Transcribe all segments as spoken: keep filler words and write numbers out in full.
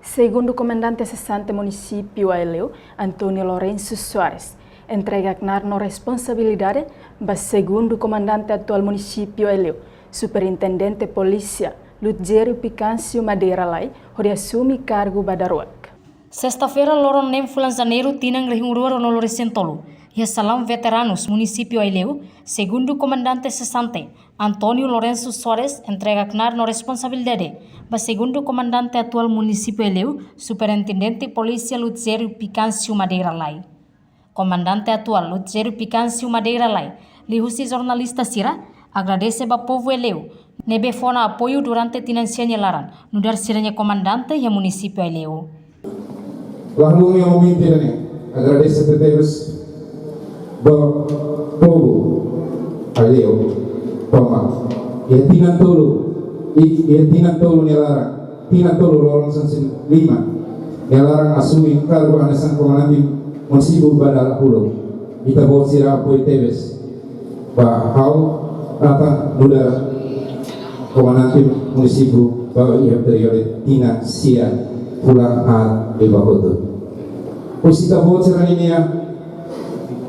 Segundu Komandante Sesante Munisípiu Aileu, António Lourenço Soares, entrega knaar no responsabilidade ba Segundu Komandante atuál Munisípiu Aileu, Superintendente Polísia, Lutgério Picâncio Madeira Lai, hodi asume kargu ba daruak. Sesta-feira, loron neen fulan Janeiru, tinan rihun rua ruanulu resin tolu, iha salaun veteranus Munisípiu Aileu, Segundu Komandante Sesante, António Lourenço Soares, entrega knaar no responsabilidade ba Segundu Komandante atuál Munisípiu Aileu, Superintendente Polísia Lutgério Picâncio Madeira Lai. Komandante atuál Lutgério Picâncio Madeira Lai, liuhusi jornalista sira, agradese ba povu Aileu ne'ebé fó ona apoiu durante tinan sia nia laran, nu'udar sira-nia komandante iha Munisípiu Aileu. Lalu, iha momentu ida-ne'e, agradese tebes ba povu Aileu, tanba iha tinan tolu, i-, iha tinan tolu nia laran, tinan tolu loron sanulu-resin-lima nia laran asume kargu hanesan Komandante Munisípiu ba dala uluk. Ita-boot sira apoiu tebes ba ha'u atan nu'udar Komandante Munisípiu ba iha períodu tinan sia fulan haat liubá hotu. Husi ita-boot sira-nia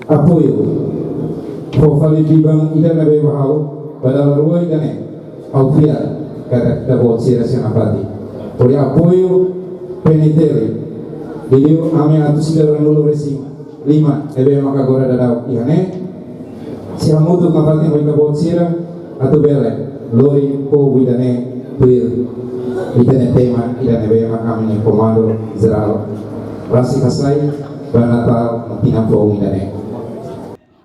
apoiu fó fali biban ida ne'ebé ba ha'u ba dala rua ida-ne'e, ha'u fiar katak ita-boot sira sei nafatin. Hodi apoiu PNTL, liuliu ami atus ida ruanulu-resin-lima ne'ebé maka agora daudaun iha ne'e, sei hamutuk nafatin ho ita-boot sira atu bele lori povu ida-ne'e tuir ita-nia tema ida ne'ebé mak ami-nia Komandu Jerál rasik hasai ba Natál no tinan foun ida-ne'e.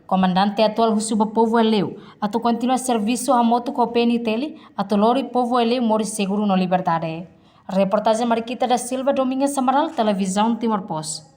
Komandante atuál husu ba povu Aileu atu kontinua servisu hamutuk ho PNTL atu lori povu Aileu moris seguru no liberdade. Reportajen Mariquita da Silva, Domingas Amaral, Televizaun Timor Post.